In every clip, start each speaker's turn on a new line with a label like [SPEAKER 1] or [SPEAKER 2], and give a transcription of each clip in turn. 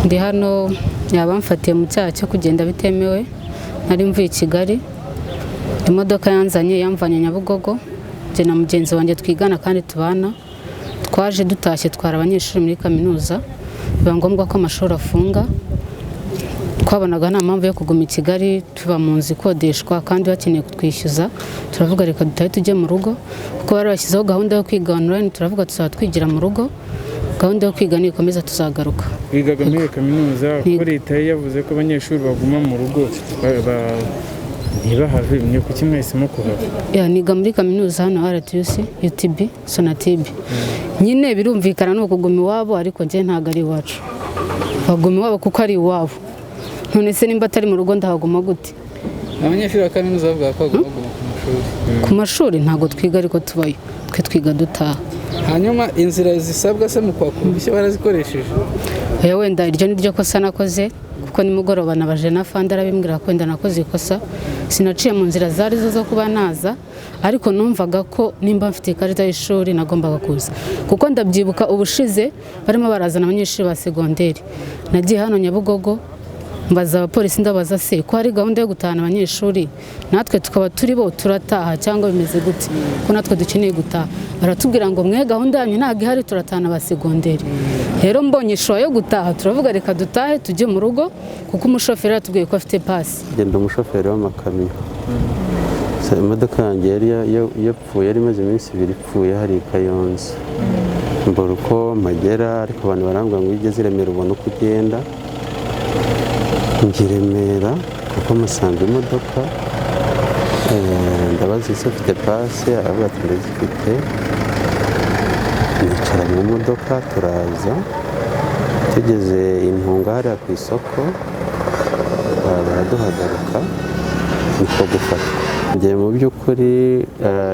[SPEAKER 1] Ndi hano yabamfatiye mu cyaha cyo kugenda bitemewe. Nari mvuye i Kigali, imodoka yanzanye yamvanye Nyabugogo, njye na mugenzi wanjye twigana kandi tubana. Twaje dutashye twara abanyeshuri muri kaminuza, biba ngombwa ko amashuri afunga. Twabonaga nta mpamvu yo kuguma i Kigali tuba mu nzu ikodeshwa kandi bakeneye kutwishyuza. Turavuga reka dutahe tujye mu rugo, kuko bari bashyizeho gahunda yo kwiga online. Turavuga tuzaba twigira mu rugo, gahunda yo kwiga nikomeza tuzagaruka.
[SPEAKER 2] Wigaga muri kaminuza, ko leta yari yavuze ko abanyeshuri baguma mu rugo ntibahave, mwe kuki mwahisemo kuhava?
[SPEAKER 1] Ya, niga muri kaminuza hano RTUC, UTB, Sonatube. Nyine birumvikana ni ukuguma iwabo, ariko njye ntabwo ari iwacu. Baguma iwabo kuko ari iwabo. None se nimba atari mu rugo ndahaguma gute?
[SPEAKER 3] Abanyeshuri ba kaminuza bavuga ko bagomba kuguma ku mashuri.
[SPEAKER 1] Ku mashuri ntabwo twiga, ariko tubayo, twe twiga dutaha.
[SPEAKER 3] Hanyuma inzira zisabwa se mu kwaka uruhushya barazikoresheje?
[SPEAKER 1] Oya, wenda iryo ni ryo kosa nakoze, kuko nimugoroba nabaje na fanda arabimbwira ko wenda nakoze ikosa, sinaciye mu nzira zari zo kuba naza. Ariko numvaga ko nimba mfite ikarita y'ishuri nagombaga kuza, kuko ndabyibuka ubushize barimo barazana abanyeshuri ba segonderi, nagiye hano Nyabugogo mbaza abapolisi, ndabaza se ko hari gahunda yo gutahana abanyeshuri, natwe tukaba turi bo, turataha cyangwa bimeze gute, ko natwe dukeneye gutaha? Baratubwira ngo mwe gahunda yanyu ntabwo ihari, turatahana ba segonderi. Rero mbonye ishuwa yo gutaha, turavuga reka dutahe tujye mu rugo, kuko umushoferi yaratubwiye ko afite pasi.
[SPEAKER 4] Genda umushoferi w'amakamyo. Imodoka yanjye yari yapfuye, yari imaze iminsi 2 ipfuye hari i Kayonza, mbura uko mpagera, ariko abantu barambwira ngo iyo ugeze i Remera ubona uko ugenda. Njya i Remera kuko musanze imodoka, ndabaza ese ufite pasi? Aravuga ati ndazifite. Nicara mu modoka turaza, tugeze i Ntunga hariya ku isoko baraduhagarika, niko gufatwa. Njye mu by'ukuri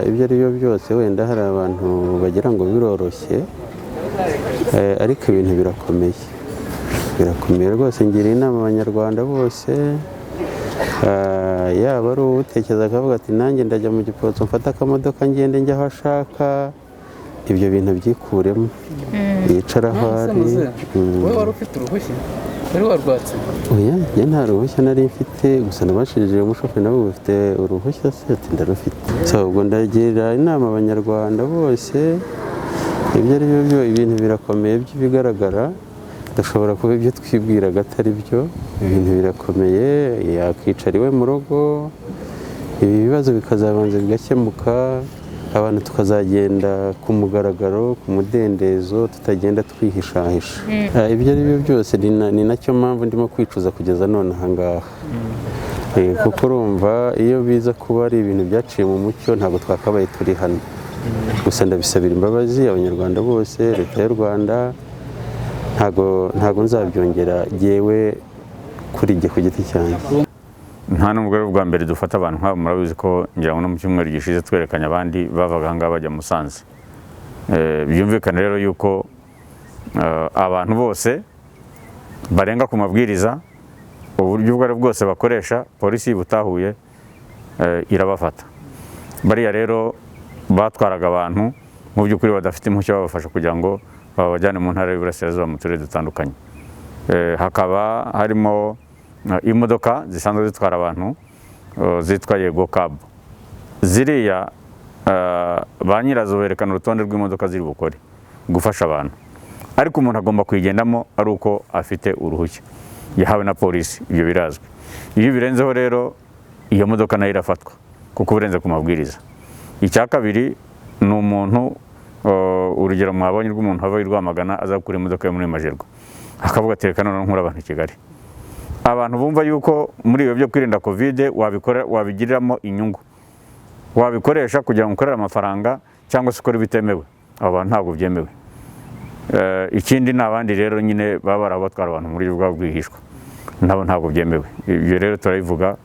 [SPEAKER 4] ibyo ari byo byose, wenda hari abantu bagira ngo biroroshye, ariko ibintu birakomeye, birakomeye rwose. Ngira inama abanyarwanda bose, yaba ari uwutekereza akavuga ati nanjye ndajya mu Giporoso mfate akamodoka ngende njya aho ashaka, ibyo bintu byikuremo, yicara aho ari.
[SPEAKER 3] Wowe wari ufite uruhushya? Wari warwatse?
[SPEAKER 4] Oya, njye nta ruhushya nari mfite, gusa nabashije umushoferi nawe ufite uruhushya se? Ati ndarufite. So ubwo ndagira inama abanyarwanda bose, ibyo ari byo byo ibintu birakomeye by'ibigaragara, dushobora kuba ibyo twibwiraga atari byo. Ibintu birakomeye, yakicara iwe mu rugo, ibi bibazo bikazabanza bigakemuka, abantu tukazagenda ku mugaragaro, ku mudendezo, tutagenda twihishahisha. Ibyo ari byo byose ni nacyo mpamvu ndimo kwicuza kugeza none aha ngaha. Kuko urumva iyo biza kuba ari ibintu byaciye mu mucyo ntabwo twakabaye turi hano. Gusa ndabisabira imbabazi abanyarwanda bose, leta y'u Rwanda, ntago nzabyongera jyewe kuri jye ku giti cyanjye.
[SPEAKER 5] Nta nubwo ari ubwa mbere dufata abantu nk'abo, murabizi ko ngira ngo no mu cyumweru gishize twerekanye abandi bavaga aha ngaha bajya Musanze. Byumvikane rero yuko abantu bose barenga ku mabwiriza, uburyo ubwo ari bwose bakoresha, polisi butahuye irabafata. Bariya rero batwaraga abantu mu by'ukuri badafite impushya babafasha kugira ngo babajyane mu ntara y'Iburasirazuba mu turere dutandukanye. Hakaba harimo imodoka zisanzwe zitwara abantu zitwa Yego Cab. Ziriya ba nyirazo berekana urutonde rw'imodoka ziri bukore gufasha abantu, ariko umuntu agomba kuyigendamo ari uko afite uruhushya yahawe na polisi, ibyo birazwi. Iyo birenzeho rero iyo modoka nayo irafatwa kuko urenze ku mabwiriza. Icya kabiri ni umuntu, urugero mwabonye rw'umuntu ava i Rwamagana aza gukura imodoka yo muri Majerwa, akavuga ati reka noneho nkure abantu i Kigali. Abantu bumva yuko muri ibyo byo kwirinda Covid wabikora wabigiriramo inyungu, wabikoresha kugira ngo ukorere amafaranga cyangwa se ukore ibitemewe, abo bantu ntabwo byemewe. Ikindi ni abandi rero nyine baba barabatwara abantu muri bwa bwihishwa, nabo ntabwo byemewe. Ibyo rero turabivuga,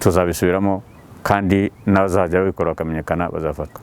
[SPEAKER 5] tuzabisubiramo, kandi n'abazajya babikora bakamenyekana bazafatwa.